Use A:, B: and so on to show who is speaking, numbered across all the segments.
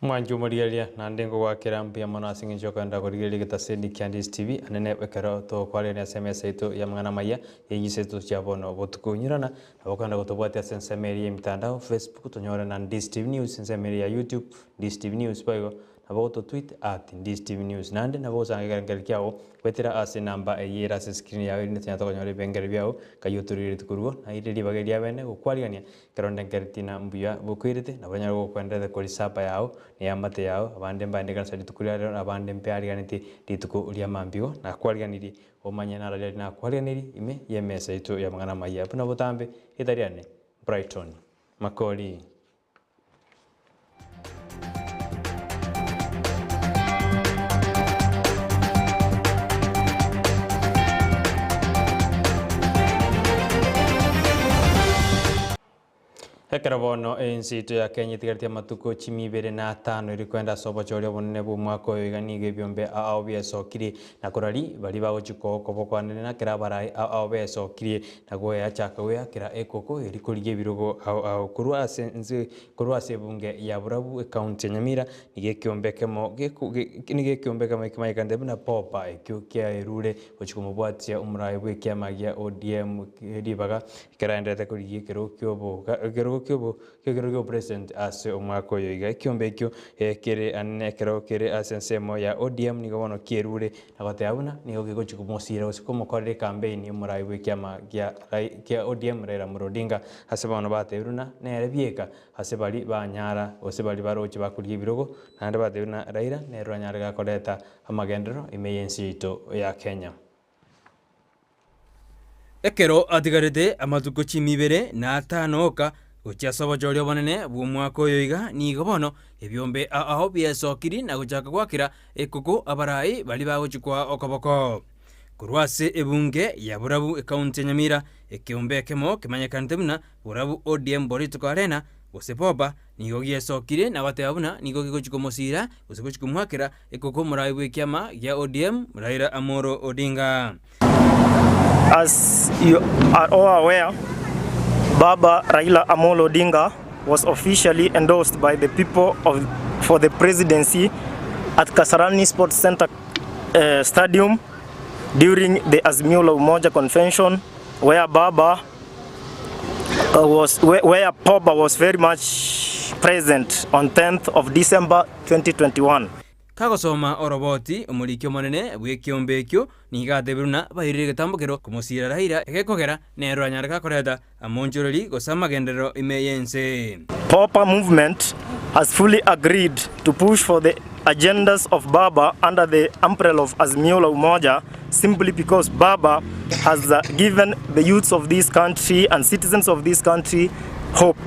A: Omwanchi omorigereria, naende ngogoakera mbuya mono ase engencho y'okogenderera korigereria egetaseni kia Ndisi TV, anene ekero tokwarerania ase emesa yaito y'amang'ana amaya y'echiseto chia bono botuko. Inyurana, nabo okogenda gotobwatia ase ensemo eria y'emitandao, Facebook, tonyore na Ndisi TV News, ensemo eria ya YouTube, Ndisi TV News, boigo Nabo gototweet at ndistv news naende nabo gosanga ekerengererio kiago goetera ase enamba eyio ere ase escreen yao erinde tonyare tokonyora ebirengererio biao nkai otoruire rituko rwo naire ribaga eria bene gokwarigania ekero ndengereretie na mbuya bokoirete nabo onyare gokwenderete kori supper yao na eamate yao abande mbaende ekanisa rituko ria rero abande mbeariganetie rituko ria mambia nakwariganirie omanye naro riria nakwariganirie ime yemesa yaito yamang'ana amaya buna botambe rieta riane Brighton Makori. Ekero bono ense yaito ya Kenya etigaretie amatuko chimi ibere na atano eri koenda ase obochori obonene bw'omwaka oyo iga nigo ebiombe ao ao biesokirie na korari baria bagochia koa okoboko-anene na kera abarai ao ao besokirie Na goeachaka goeakera ekoko eria korigia ebirogo ao ao korwa ase ense korwa ase ebunge ya Borabu ekaunti ya Nyamira nigo ekeombe ekemo geku nigo ekeombe ekemo ekemanyekanete buna Popa ekio kiaerure gochia komobwatia omorai bw'ekiama gia ODM ribaga ekeraenderete korigia ekerogo kioboga ekerogo kiobo Ekerogo gi'obopresident ase omwaka oyo iga. Ekiombe ekio kere anene ekero kere ase ensemo ya ODM nigo bono kierure na goteba buna nigo gegochia komosira gose komokorera ekampeini omorai bw'ekiama gia kia ODM Raila Amolo Odinga ase bono batebire buna nere bieka ase baria banyara gose baria baroche bakorigia ebirogo naende batebire buna Raila nere oranyare gakoreta amagenderero ime y'ense yaito ya Kenya.
B: Ekero atigarete amatuko chimi ibere na atano oka gochia ase obochori obonene bw'omwaka oyo iga, nigo bono ebiombe ao ao biesokiri na gochaka goakera ekoko abarai baria bagochia koa okoboko. Korwa ase ebunge ya Borabu ekaunti ya Nyamira, ekeombe ekemo kemanyekanete buna Borabu ODM Political Arena gose Boba nigo giesokire na goteba buna nigo gegochia komosira gose gochia komoakera Ekoko omorai bw'ekiama gia ODM, Raila Amolo Odinga.
C: As you are all aware, Baba Raila Amolo Odinga was officially endorsed by the people of for the presidency at Kasarani Sports Centre uh, Stadium during the Azimio la Umoja Convention where Baba uh, was where, where Poba was very much present on 10th of December 2021.
B: Kagosoma oroboti, omoriki omonene bw'ekeombe ekio nigo atebire buna bairire egetambokero komosiira Raila egekogera nere oranyare gakoreta amonchoreri gose amagenderero ime y'ense.
C: Popa movement has fully agreed to push for the agendas of Baba under the umbrella of Azimio la Umoja simply because Baba has given the youths of this country and citizens of this country hope.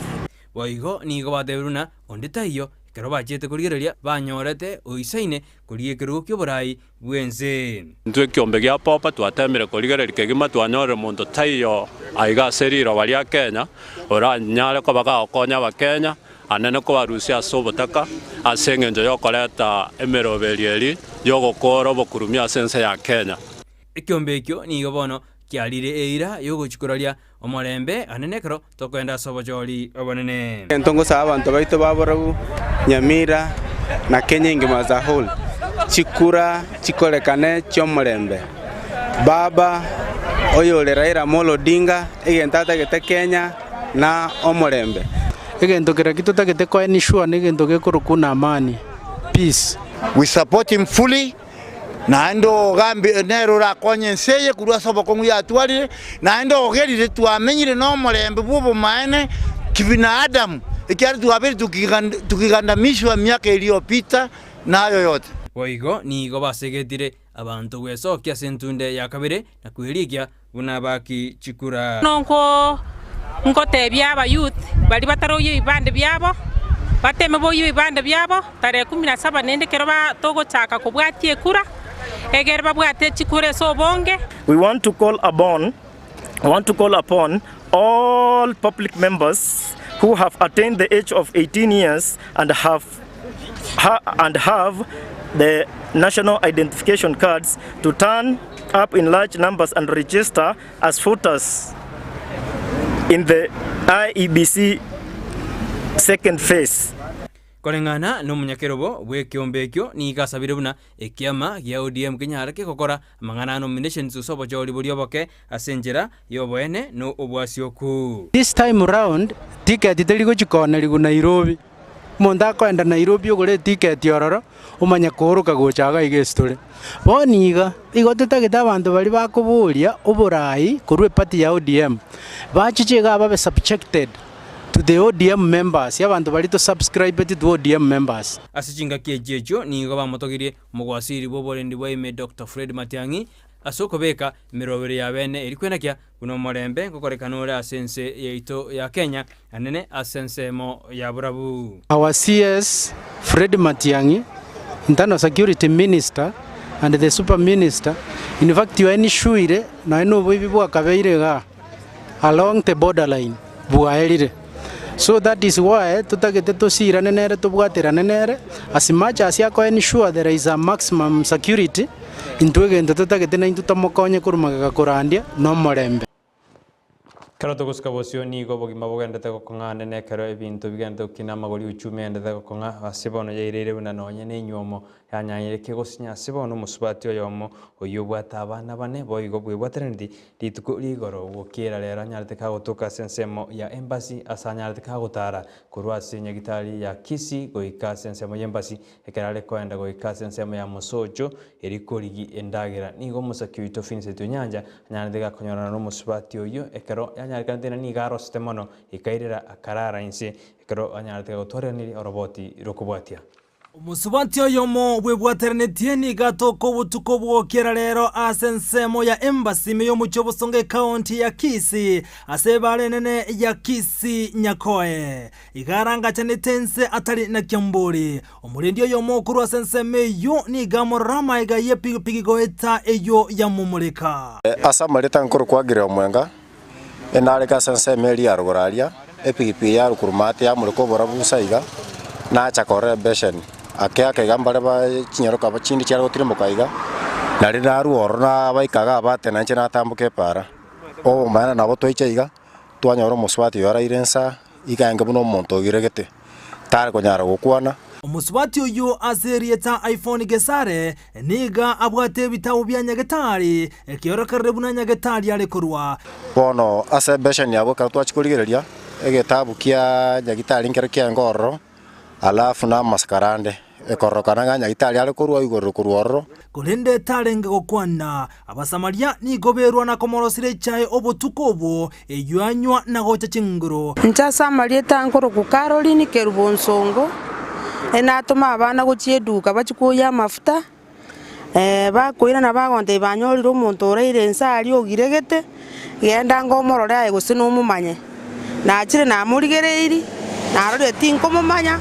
B: Boigo nigo batebire buna onde taiyo ekero bachiete korigereria banyorete oisaine korigia ekerogo ki'oborai bw'ense.
D: Intwe ekiombe gia Popa twatemire korigereria kegima twanyorire monto taiyo aiga ase riroba ria Kenya oranyare koba gagokonya abakenya anene kobarusia ase obotaka ase engencho yokoreta emeroberio eri yogokoora obokurumia ase ense ya Kenya.
B: Ekiombe ekio nigo bono kiarire eira y'ogochia koraria omorembe anene ekero Tokogenda ase obochori obonene.
E: Egento ngosaba abanto baito ba Borabu, Nyamira na Kenya engima as a whole, chikura chikorekane chi'omorembe. Baba oyore Raila Amolo Odinga egento atagete Kenya na omorembe.
F: Egento keria ki totagete ko ensure na egento gekorokwa na amani, peace.
G: We support him fully. Naende ogambi nere orakonye ense eye korwa ase obokong'u yatwarire, naende ogerire twamenyire nomorembe bw'obomaene kibinadamu, ekiagera twabeire tukigandamishwa emiaka iliyopita na ayo yote.
B: Boigo nigo basegetire abanto gwesokia ase entunde ya kabere na kwerigia buna abaaki chikura.
H: Bono nkotebia abayouth baria bataroyia ebibande biabo, bateme boyie ebibande biabo tarehe kumi na saba naende ekero togochaka kobwatia ekura, egere babwate chikura ase obonge.
C: We want to call upon want to call upon all public members who have attained the age of 18 years and have ha, and have the national identification cards to turn up in large numbers and register as voters in the IEBC second phase.
B: Koreng'ana nomonyakerobo bw'ekeombe ekio nigo asabire buna ekiama gia ODM kenyare kegokora amang'ana a nominations ase obochori boria oboke ase enchera y'oboene na obwasioku.
F: This time round ticket teri gochi koonerigwa Nairobi, omonto akoenda Nairobi ogore eticket ororo omanye kooroka gocha iga iga ase tore. Bono iga, igo totagete abanto baria bakoboria oborai korwa eparty ya ODM, bachiche igaa babe subjected to the ODM members, abanto baria to subscribeti to ODM members.
B: Ase chingaki echio echio nigo bamotogirie omogwasiri bw'oborendi bwa ime Doctor Fred Matiang'i ase okobeka emeroberi ya bene eria kwenakia buna omorembe ngokorekana ore ase ense yaito ya Kenya anene ase ensemo ya borabu.
F: Our CS Fred Matiang'i, Internal Security Minister and the Super Minister, in fact oenishuire nonya noboibi bwakabeire igaa along the borderline bwaerire. So that is why totagete tosirane nere tobwaterane nere as much as ako ensure there is a maximum security, intwe egento totagete naintwe tomokonye korwa magega korandia nomorembe.
A: Ekero togosika bosio nigo obogima bogendete gokong'a ande nekero ebinto bigendete gokina amagori uchumi agendete gokong'a ase bono yaireire buna nonye nenywomo yanyanyire kegosinya ase bono omosubati oyomo oyio obwate abana bane boigo bwebwateraneti Rituko ri'igoro gokiera rero anyarete kagotoka ase ensemo ya embasi, ase anyarete kagotara korwa ase nyagitari ya Kisii goika ase ensemo y'embasi, ekero are koenda goika ase ensemo ya Mosocho eri korigi endagera. Nigo omosaki oito Vincent Onyancha anyarete gakonyorana nomosubati oyio ekero yanyarekanete na nigo arosete mono ekairera akarara inse ekero anyarete gagotwareraniri oroboti rokobwatia.
I: Omosubati oyomo bwebwateranetie nigo atoka obotuko bw'ogokiera rero ase ensemo ya Embassy ime y'omochie o Bosongo ekaunti ya Kisii ase ebara enene ya Kisii Nyakoe. Iga arangachanete inse atari na kiambori. Omorendi oyomo okorwa ase ensemo eyio nigo amorora amaega y'epigipigi goeta eyio yamomoreka.
J: Ase amarieta nkorokwa Aggrey Omwenga, Enareke ase ensemo eria ya rogoro aria, epigipigi ya rukurumate yamoreka oborabu bosa iga, nacha korora ebesheni. Ake ake iga mbare ba chinyaroka chinde chiare gotirimboka iga, naende narwa ororo nabaika iga abate nainche natamboka epaara. Obomaene nabo twaicha iga, twanyora omosubati oyo araire nsa, iga aenge buna omonto oiregete, tare konyara gokwana.
I: Omosubati oyio ase erieta Iphone Gesare Nigo abwate ebitabu bia nyagetari, ekiorokerere buna nyagetari are korwa.
J: Bono ase ebesheni abwo ekero twachia korigereria, egetabu kia nyagitari nkere kiaenge ororo, alafu na amasikara ande, ekororokana ng'a nyagitari are korwa igoro korwa ororo.
I: Korende tarenge gokwana. Abasamaria nigo berwa na komorosera echae obotuko obwo, eyio anywa na gocha chinguru.
K: Inche ase amarieta nkorokwa Caroline Kerubo Nsongo, natoma abana gochia eduka bachie koyia amafuta, bakoirana bagontebia banyorire omonto oraire inse aria ogiregete, genda ngomorore aye gose nomomanye. Nachire namorigereirie, narorire tinkomomanya,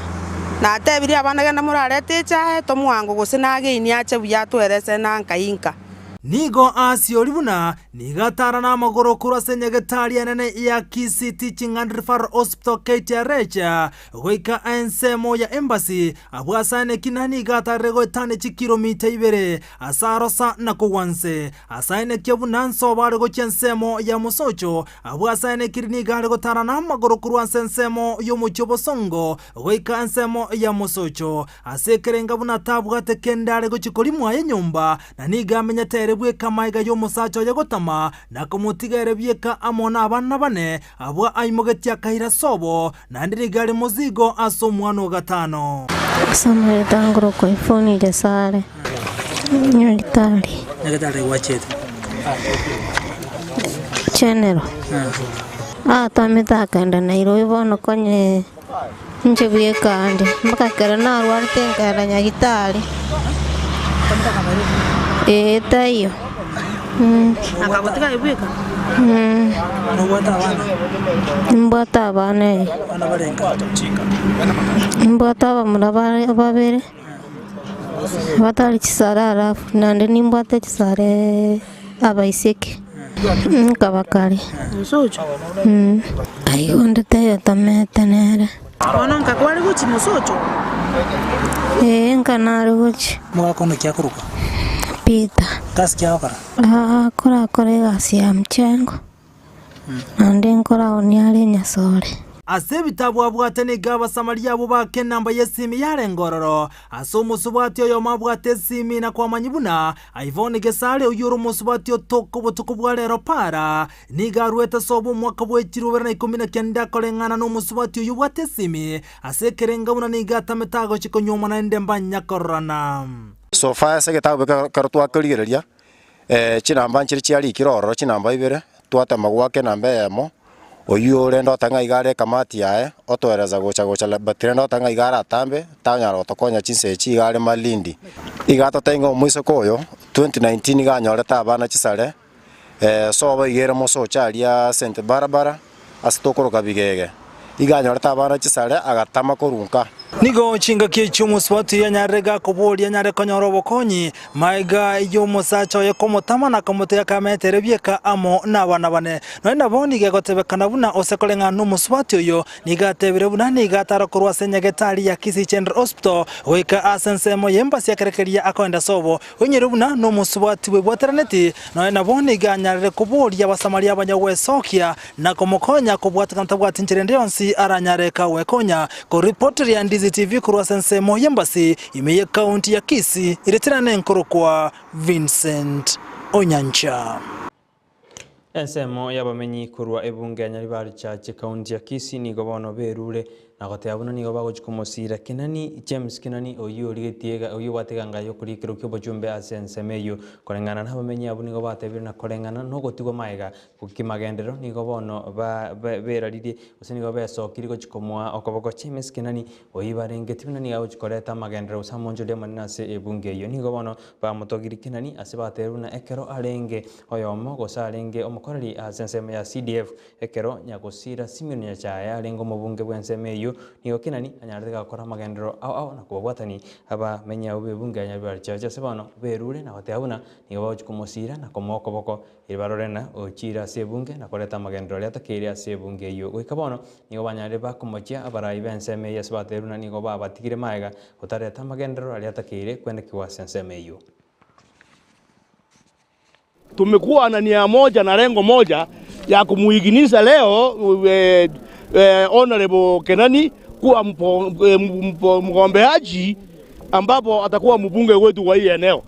K: natebirie abana genda morarete echae, tomwango gose nageinie ache buya atwerese nanka inka.
I: Nigo aasiori buna nigo atara namagoro korwa ase enyagetari enene ya Kisii Teaching and Referral Hospital, KTRH, goika ensemo ya Embassy, abwo ase anekina nigo atarire goetania chikiromita ibere ase arosa na kogwa nse. Ase aenekia buna nsobo are gochia ensemo ya mosocho, abwo ase aenekiri nigo are gotara namagoro korwa ase ensemo y'omochie obosongo goika ensemo ya mosocho. Ase ekerenga buna tabwate kende are gochia korimwa enyomba, na nigo amenyete ere bweka amaiga y'omosacha oye gotama, na komotiga ere bieka amo nabana bane, abwo aimogetie akaira sobo, naende nigo are mozigo ase omwana o gatano.
L: Ase amarieta nkorokwa Ifuni Gesare, Nyagetari.
M: Nyagetari gwachete.
L: General. Atamete akaenda Nairobi bono konye inche bweka ande, mpaka ekero narwarete nkaenda Nyagitari. Ee taiyo.
K: Akagotiga aye bweka?
M: Nobwate abana?
L: Nimbwate abana ee.
M: Abana barenga?
L: Nimbwate abamura bare babere, batari chisare alafu naende nimbwate chisare abaiseke, nkabakare.
K: Mosocho?
L: Aye onde taiyo otamete nere.
K: Bono nka kware gochia mosocho?
L: Ee nka nare gochia.
M: Omogaka one ki akorokwa?
L: Peter.
M: Gasi ki agokora?
L: Akorakora egasi ya mchengo, naende nkoraonia are enyasore.
I: Ase ebitabu abwate nigo Abasamaria abwo baake enamba y'esimi yarenge ororo. Ase omosubati oyomo abwate esimi na kwamanyia buna Yvonne Gesare oyio ore omosubati otoka obotuko bwa rero para, nigo aruete ase obomwaka bwe chirubere na ikomi na kenda koreng'ana nomosubati oyio obwate esimi ase ekerenga buna nigo atamete agochia konyuomwa naende mbanya kororana.
J: So far ase egetabu ekero twakorigereria, chinamba nchire chiarikire ororo chinamba ibere, twatema goaka enamba eyemo, oywo rende oteba ng'a iga are ekamati yaye, otoeresa gocha gocha but rende oteba ng'a iga aratambe, tanyara gotokonya chinsa echi iga are Malindi. Iga atotebia ng'a omoiseke oyo, 2019 iga anyorete abana chisare, sobo iga ere mosocho aria St Barbara, ase tokoroka bigege, iga anyorete abana chisare agatama korwa nka.
I: Nigo chingaki echio omosubati oyio anyarire gakoboria anyare konyora obokonyi, magega y'omosacha oye komotama na komotiga akametere bieka amo nabana bane. Nonya nabo nigo egotebekana buna ose koreng'ana nomosubati oyo, nigo atebire buna nigo atara korwa ase nyagetari ya Kisii General Hospital goika ase ensemo y'embasi akerekeria akoenda sobo. Oinyore buna nomosubati bwebwateraneti, nonya nabo nigo anyarire koboria Abasamaria abanyagwesokia na komokonya kobwatekana tabwati nchera ende yonsi aranyare kagwekonya. Koripoteria Ndizi TV korwa ase ensemo y'embasi ime y'ekaunti ya Kisii, eretera nenkorokwa Vincent Onyancha.
A: Ensemo y'abamenyi korwa ebunge ya Nyaribari Church ekaunti ya Kisii nigo bono berure na goteba buna nigo bagochia komosiira Kenani James Kenani oyio origetie ega oyio obwate eganga y'okoria ekero ki'obochumbe ase ensemo eyio. Koreng'ana nabamenyi abwo nigo batebire na koreng'ana nogotigwa magega kimagenderero nigo bono ba beraririe gose nigo besokirie gochia komoa okoboko James Kenani oyio barengeti buna nigo agochia koreta amagenderero gose amonchoria amanene ase ebunge eyio. Nigo bono bamotogirie Kenani ase batebire buna ekero arenge Oyomo gose arenge omokoreri ase ensemo ya CDF, ekero nyagosira Simeon Nyachae arenge omobunge bw'ensemo eyio, nigo Kenani anyarete gakora amagenderero ao ao na kobabwatani abamenyi abwo b'ebunge ya Nyaribari Church ase bono berure na goteba buna nigo bagochia komosiira na komoa okoboko erio barore ng'a ochiire ase ebunge na koreta amagenderero aria atakeire ase ebunge eyio. Goika bono nigo banyarire bakomochia abarai b'ensemo eyio ase batebirie buna nigo babatigire magega gotareta amagenderero aria atakeire kwenekigwa ase ensemo eyio.
N: Tumekuwa na nia moja na lengo moja ya kumuiginisha leo eh, eh, Honorable Kenani kuwa mgombeaji ambapo atakuwa mbunge wetu wa hii eneo.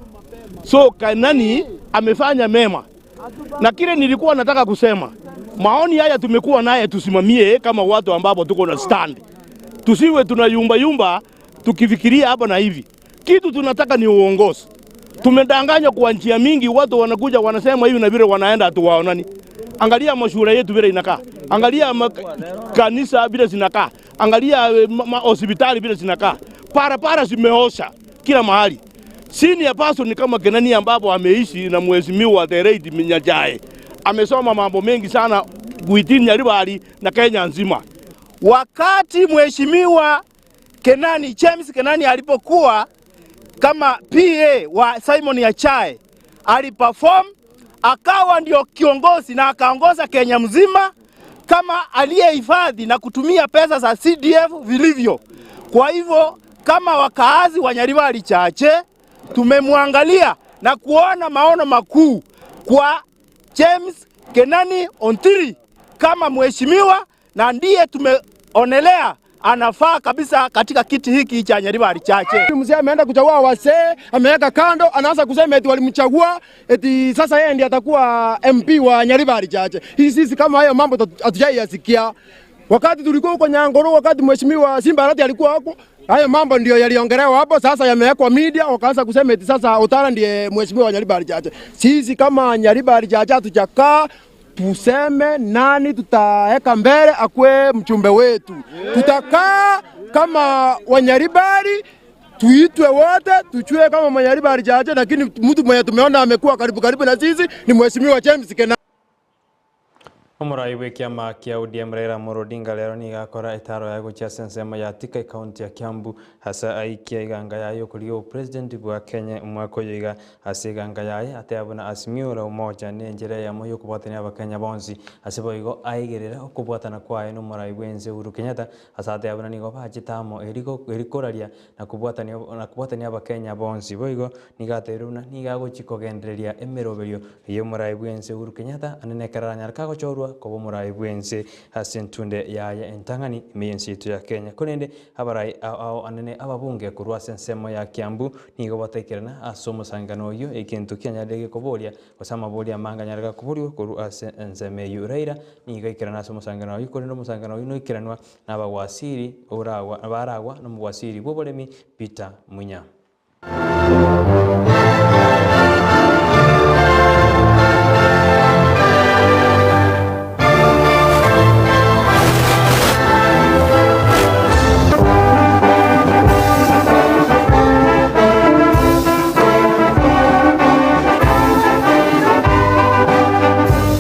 N: So Kenani amefanya mema, na kile nilikuwa nataka kusema, maoni haya tumekuwa naye, tusimamie kama watu ambapo tuko na stand, tusiwe tunayumba yumba tukifikiria hapa na hivi. Kitu tunataka ni uongozi. Tumedanganywa kwa njia mingi, watu wanakuja wanasema hivi na vile, wanaenda hatuwaonani. Angalia mashule yetu vile inakaa, angalia kanisa vile zinakaa, angalia hospitali vile zinakaa, barabara zimeosha kila mahali. Senior person ni kama Kenani ambapo ameishi na mheshimiwa the late Nyachae, amesoma mambo mengi sana within Nyaribari na Kenya nzima.
O: Wakati mheshimiwa Kenani, James Kenani alipokuwa kama PA wa Simon Nyachae aliperform, akawa ndio kiongozi na akaongoza Kenya mzima kama aliyehifadhi na kutumia pesa za CDF vilivyo. Kwa hivyo kama wakaazi wa Nyaribari Chache tumemwangalia na kuona maono makuu kwa James Kenani Ontiri kama mheshimiwa, na ndiye tumeonelea anafaa kabisa katika kiti hiki cha Nyaribari Chache.
P: Mzee ameenda kuchagua wasee, ameweka kando, anaanza kusema eti walimchagua eti sasa yeye ndiye atakuwa MP wa Nyaribari Chache. Hii sisi kama hayo mambo hatujaiyasikia. Wakati tulikuwa huko Nyangoro, wakati mheshimiwa Simba Arati alikuwa hapo, hayo mambo ndio yaliongelewa hapo. Sasa yamewekwa media, wakaanza kusema eti sasa Otara ndiye mheshimiwa wa Nyaribari Chache. Sisi kama Nyaribari Chache hatujakaa tuseme nani tutaweka mbele akwe mchumbe wetu. Tutakaa kama Wanyaribari tuitwe wote tuchue kama Mwanyaribari Chache, lakini mtu mwenye tumeona amekuwa karibu karibu na sisi ni mheshimiwa James Kenani.
A: Omorai bw'ekiama kia ODM Raila Amolo Odinga rero nigo akora etaro yaye gochia ase ensemo ya Thika ekaunti ya Kiambu ase aikia eganga yaye yokorigia obopresident bwa Kenya omwaka oyo iga Ase eganga yaye ateba buna Azimio la Umoja nenchera eyemo y'okobwatania Abakenya bonsi. Ase boigo aigerera okobwatana kwaye nomorai bw'ense Uhuru Kenyatta ase ateba buna nigo bachete amo eri koraria na kobwatania na kobwatania Abakenya bonsi. Boigo nigo atebirie buna nigo agochia kogendereria emeroberio y'omorai bw'ense Uhuru Kenyatta ande nekero aranyare kagochorwa. gochorwa koba omorai bw'ense ase entunde yaye entang'ani ime y'ense yaito ya Kenya. Korende abarai ao ao anene ababunge korwa ase ensemo ya Kiambu nigo bataikerana ase omosangano oyio egento kianyarire gekoboria gose amaborio amange anyare gakoborigwa korwa ase ensemo eyio. Raila nigo aikerana ase omosangano oyio korende omosangano oyio noikeranwa nabagwasiri oragwa baragwa nomogwasiri bw'oboremi Peter Munya.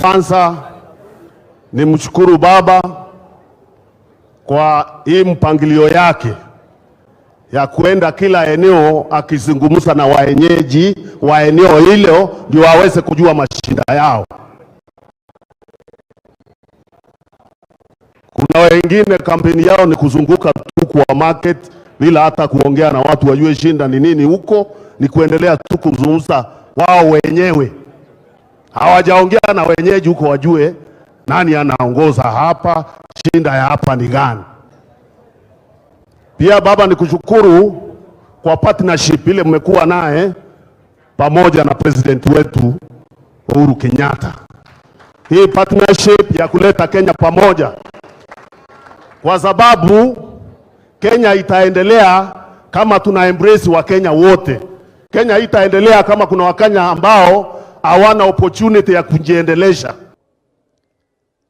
Q: Kwanza nimshukuru Baba kwa hii mpangilio yake ya kuenda kila eneo akizungumza na waenyeji wa eneo hilo ndio waweze kujua mashinda yao. Kuna wengine kampeni yao ni kuzunguka tu kwa market bila hata kuongea na watu wajue shinda ni nini huko, ni kuendelea tu kuzungumza wao wenyewe. Hawajaongea na wenyeji huko wajue nani anaongoza hapa, shinda ya hapa ni gani. Pia baba, ni kushukuru kwa partnership ile mmekuwa naye pamoja na president wetu Uhuru Kenyatta. Hii partnership ya kuleta Kenya pamoja, kwa sababu Kenya itaendelea kama tuna embrace Wakenya wote. Kenya itaendelea kama kuna Wakenya ambao hawana opportunity ya kujiendelesha.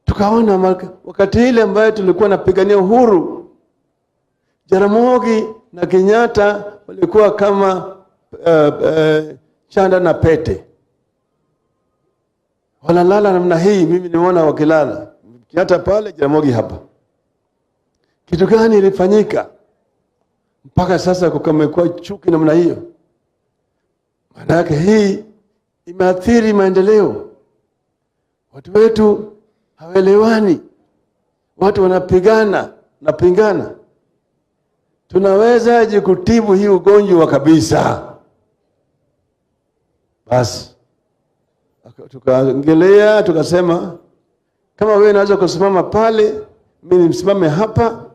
R: Tukaona wakati ile ambayo tulikuwa napigania uhuru, Jaramogi na Kenyatta walikuwa kama chanda na pete, wanalala namna hii. Mimi nimeona wakilala, Kenyatta pale, Jaramogi hapa. Kitu gani ilifanyika mpaka sasa kukamekuwa chuki namna hiyo? Maana yake hii imeathiri maendeleo. Watu wetu hawaelewani, watu wanapigana napingana. Tunawezaje kutibu hii ugonjwa kabisa? Basi tukaongelea, tukasema kama wewe unaweza kusimama pale, mimi nisimame hapa,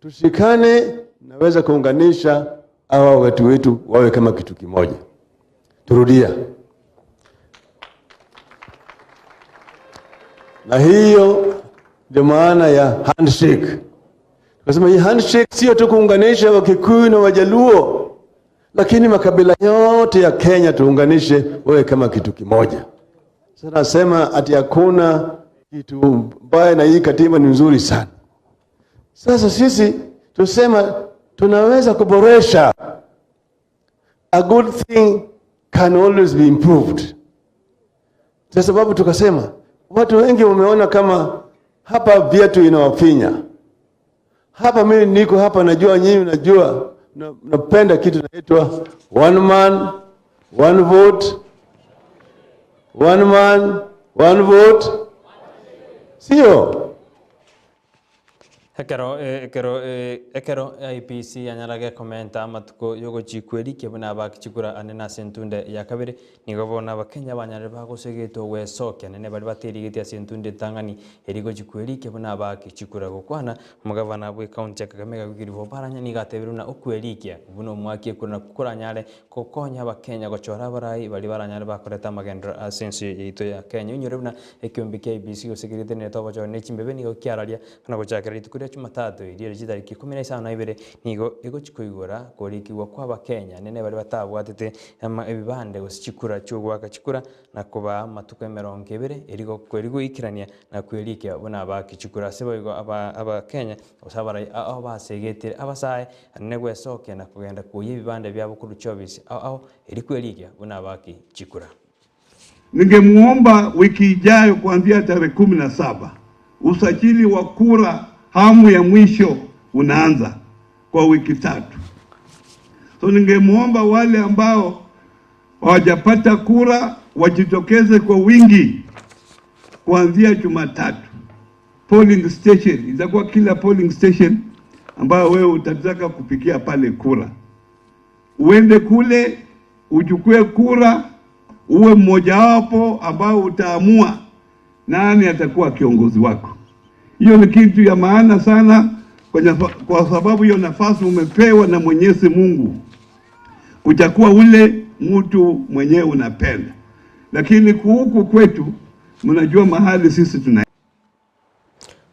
R: tushikane, naweza kuunganisha hawa watu wetu wawe kama kitu kimoja. Turudia na hiyo ndio maana ya handshake. Tukasema hii handshake sio tu kuunganisha Wakikuyu na Wajaluo, lakini makabila yote ya Kenya tuunganishe wawe kama kitu kimoja. Sasa nasema ati hakuna kitu mbaya na hii katiba ni nzuri sana. Sasa sisi tusema tunaweza kuboresha. A good thing can always be improved. Kwa sababu tukasema watu wengi wameona kama hapa viatu inawafinya. Hapa mimi niko hapa, najua nyinyi najua napenda kitu inaitwa one man one vote, one man one vote, sio?
A: Ekero ekero ekero IEBC yanyara gekomenta amatuko yogochikwerikia buna abakichikura ane ase entunde ya kabere, nigo bono abakenya banyarire bagosegetwa gwesokia nene baria baterigetie ase entunde etang'ani eri gochikwerikia buna abakichikura gokwana. Omogavana bwe ekaunti ya Kakamega Wycliffe Oparanya nigo atebire buna okwerikia buna omwaki ekura nakwo koranyare gokonya abakenya gochora abarai baria baranyare bakoreta amagenderero ase ense yaito ya Kenya. Oinyore buna ekeombe kia IEBC gose keria obochori ne chimbebe nigo kiararia buna gochakera rituko ria Jumatatu eria ere chitariki ikomi na isano na ibere nigo egochi koigora korikigwa kwa abakenya nene baria batabwatete ama ebibande gose chikura chiogoaka chikura na kobaa amatuko emerongo ebere erigo erigoikerania na kwerikia buna abaaki chikura. Ase boigo aba abakenya gose abarai ao basegetire abasae nene gwesokia na kogenda koyia ebibande biabo korwa chiofisi ao ao eri kwerikia buna abaaki chikura.
S: Ningemuomba wiki ijayo kuanzia tarehe 17 usajili wa kura hamu ya mwisho unaanza kwa wiki tatu. So ningemuomba wale ambao hawajapata kura wajitokeze kwa wingi kuanzia Jumatatu. Polling station itakuwa kila polling station ambayo wewe utataka kupigia pale kura, uende kule uchukue kura, uwe mmojawapo ambao utaamua nani atakuwa kiongozi wako. Hiyo ni kitu ya maana sana kwa sababu hiyo nafasi umepewa na Mwenyezi Mungu kuchagua ule mtu mwenyewe unapenda, lakini huku kwetu mnajua mahali sisi tuna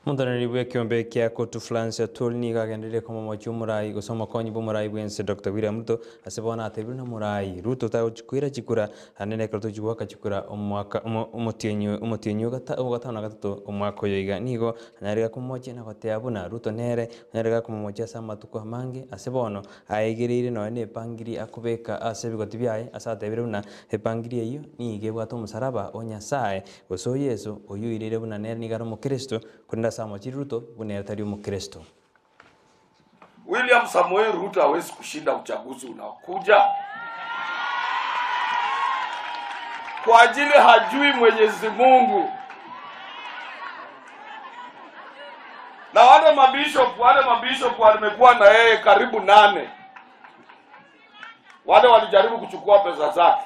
A: Omontaneri bw'ekeombe kia Kotu Flance Atwoli nigo agenderire komomochia omorai gose omokonyi bw'omorai bw'ense Doctor William Ruto ase bono atebire buna morai Ruto tagochi koira chikura naende nekero tochi goaka chikura omwaka omo omotienyi omotienyi ogata ogatano na gatato omwaka oyo iga. Nigo anyarire komomochia na goteba buna Ruto nere onyarire gakomomochia ase amatuko amange ase bono aegereire nonya na epangiri akobeka ase ebigoti biaye ase atebire buna epangiri eyio nigo ebwate omosaraba o Nyasaye gose o Yeso oyio oireire buna nere nigo are omokristo Korende ase amochire Ruto, buna ere tari omokristo.
T: William Samoei Ruto hawezi kushinda uchaguzi unaokuja kwa ajili hajui Mwenyezi Mungu. Na wale mabishop wale mabishop walimekuwa na yeye karibu nane, wale walijaribu kuchukua pesa zake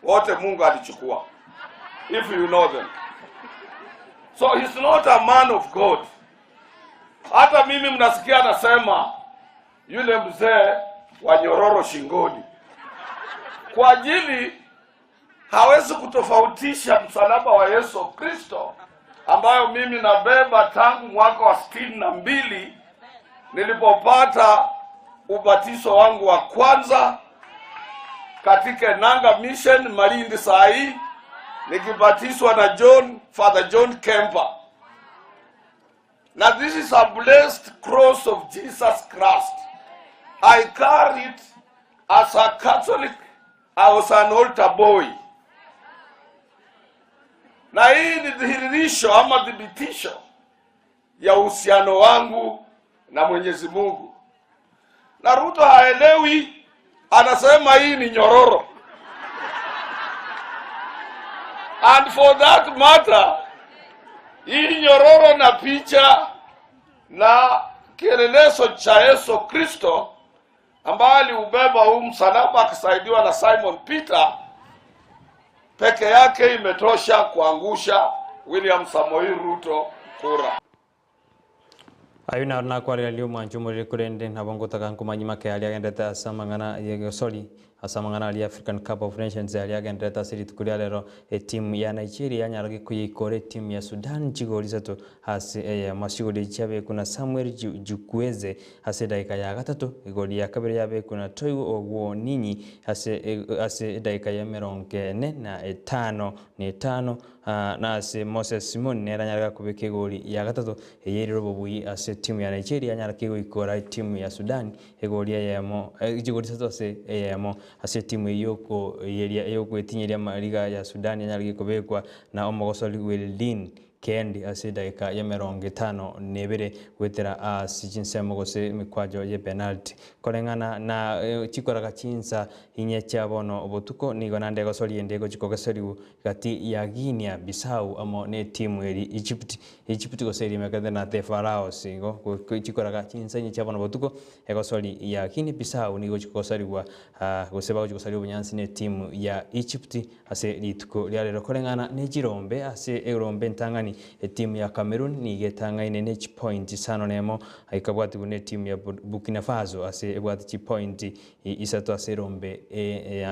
T: wote, Mungu alichukua, if you know them. So he's not a man of God. Hata mimi mnasikia anasema yule mzee wa nyororo shingoni, kwa ajili hawezi kutofautisha msalaba wa Yesu Kristo ambayo mimi nabeba tangu mwaka wa 62 nilipopata ubatizo wangu wa kwanza katika Nanga Mission Malindi saa hii nikibatizwa na John Father John Kemper. Na this is a blessed cross of Jesus Christ. I carry it as a Catholic. I was an altar boy. Na hii ni dhihirisho ama thibitisho ya uhusiano wangu na Mwenyezi Mungu. Na Ruto haelewi, anasema hii ni nyororo. And for that matter, hii nyororo na picha na kielelezo cha Yesu Kristo ambaye aliubeba huu msalaba akisaidiwa na Simon Peter peke yake imetosha kuangusha William Samoei Ruto kura.
A: Ayio naro nakwareraria omwancho omorere korende nabo ngotaka nkomanyie make aria agenderete ase amang'ana y'egosori ase amang'ana aria African Cup of Nations aria agenderete ase rituko ria rero etimu ya Nigeria yanyara koyeikora etimu ya Sudan chigori isato ase eyemo. Chigori echi chiabekwa na Samuel Chukwueze ase edageka ya gatato, igori ya kabere yabekwa na Toiwo Owoniyi ase ase edageka ya emerongo ene na etano na etano, na ase Moses Simon nere anyare gakobeka egori ya gatato eye erire obobui ase etimu ya Nigeria yanyara kegoikora etimu ya Sudan egori eyemo chigori isato ase eyemo ase etimu eyio okoyeria eyogoetinyeria amariga ya Sudan yanyare gekobekwa na omogosori Weldin Kendi ase edageka y'emerongo etano na ebere goetera ase chinsemo gose emekwajo ye penalty. Koreng'ana na chikoraga chinsa inye chia bono botuko nigo naende egosoria ende egochi kogeseriwu gati ya Guinea Bissau amo ne etimu eri Egypt Egypt gose eria emekete na The Pharaohs igo chikoraga chinsa inye chia bono botuko egosori ya Guinea Bissau nigo egochi kogosarigwa gose bagochi gosaria obonyansi ne etimu ya Egypt Ase rituko ria rero koreng'ana ne chirombe ase erombe entang'ani, etimu ya Cameroon nigo etang'aine ne chipointi isano nemo, ekabwatigwa ne etimu ya Burkina Faso ase ebwate chipointi isato ase erombe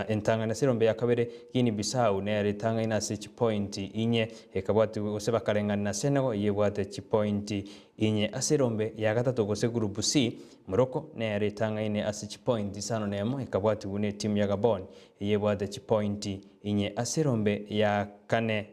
A: entang'ani. Ase erombe ya kabere, Guinea Bissau nero etang'aine ase chipointi inye, ekabwatigwa gose bakareng'ana na Senegal eyio ebwate chipointi inye. Ase erombe ya gatato gose Group C, Morocco nero etang'aine ase chipointi isano nemo, ekabwatigwa ne etimu ya Gabon Eyebwate chipointi inye ase erombe ya kane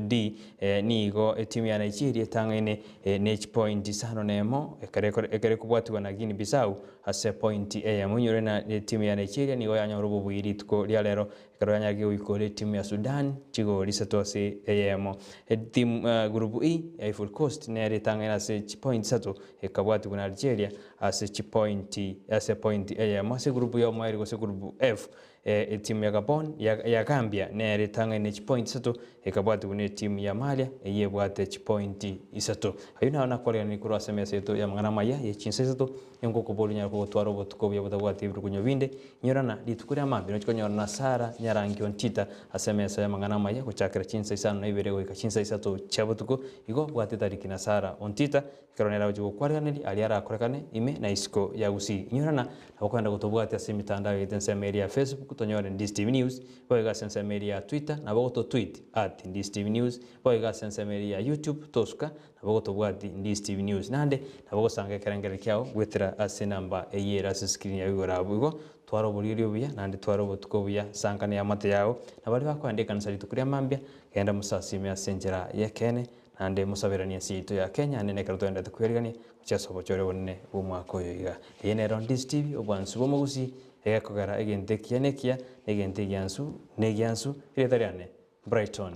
A: D nigo etimu ya Nigeria etang'aine ne chipointi isano nemo ekero ekobwatigwa na Guinea Bissau ase epointi eyemo. Inyore na etimu ya Nigeria nigo yanyora obobui rituko ria rero ekero yanyarire goikora etimu ya Sudan chigori isato ase eyemo. Etimu group E Ivory Coast nero etang'aine ase chipointi isato ekabwatigwa na Algeria ase chipointi ase epointi eyemo. Ase group ya omoerio gose group F. Etimu ya Gabon ya Gambia nere etang'aine chipointi isato ekabwatigwa netimu ya Malia eyio ebwate chipointi isato. Ayio naro nakoreganire korwa ase emesa yaito y'amang'ana amaya ye chinsa isato, engokoboria onyare kogotwara obotuko obuya botabwati ebirugunyo binde. Inyorana rituko ria mambia nochie konyora na Sara Nyarangi Ontita ase emesa y'amang'ana amaya gochakera chinsa isano na ibere goika chinsa isato chia botuko. Igo bwate etariki na Sara Ontita Ekero nere agochia gokwariganeria aria arakorekane ime na isiko ya Gusii. Inyorana nabo kwenda gotobwatia ase emitandao yaito ensemo eria ya Facebook tonyore Ndisi TV News, boigo ase ensemo eria ya Twitter nabo gototweet at Ndisi TV News, boigo ase ensemo eria ya YouTube tosuka nabo gotobwati Ndisi TV News. Naende nabo gosanga ekerengererio kiao goetera ase enamba eyio ere ase screen yao igoro abwo. Igo twara oboriri obuya naende twara obotuko obuya sanka na eamate yao na baria bakoenda ekanisa rituko ria mambia genda mosasime ase enchera y'ekeene Naende mosaberanie ense yaito ya Kenya naende nekero togenderete kwerigania gochia ase obochore obonene bw'omwaka oyo iga. Eye nero Ndisi TV, obwansu bw'omogusii, egekogera egento ekiya nekiya, na egento egiansu negiansu, erieta riane Brighton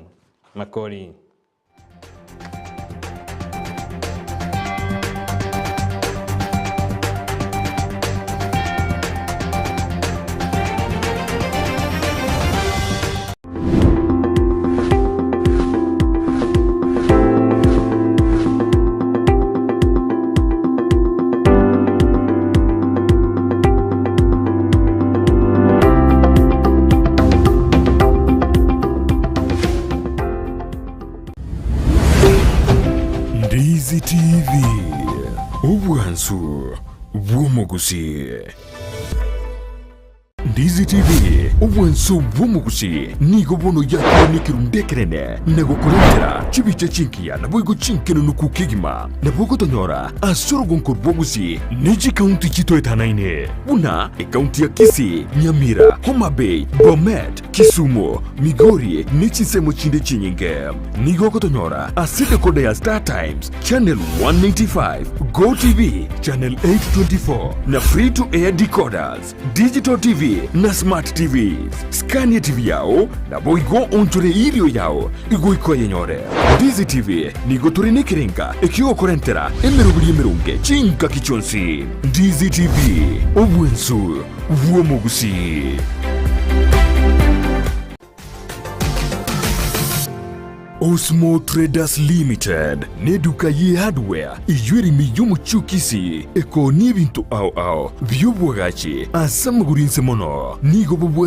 A: Makori.
U: Ndizi TV, obwansu bw'omogusii. Ndizi TV, obwanso bw'omogusi, nigo bono yakire nekerundu ekenene na gokorentera chibicha chingiya naboigo chinkenunuku kegima. Nabo ogotonyora ase orogonko rw'obogusi ne chikaunti chitoetanaine buna ekaunti ya Kisii, Nyamira, Homa Bay, Bomet, Kisumu, Migori ne chinsemo chinde chinyinge. Nigo ogotonyora ase decoder ya Star Times, Channel 195, Go TV, Channel 824 na Free to Air decoders. Digital TV na Smart TVs. Skania TV yao naboigo onchore irio yao igoika oyenyore. Ndizi TV nigo tore nekerenga ekiogokorentera emeroberi emeronge chingaki chionsi. Ndizi TV, obwensu bw'omogusii. Osmo Traders Limited neduka ye hardware eyio ere ime y'omochie o Kisii ekoonia ebinto ao ao bi'obwagachi ase amagoro inse mono. Nigo bobwate.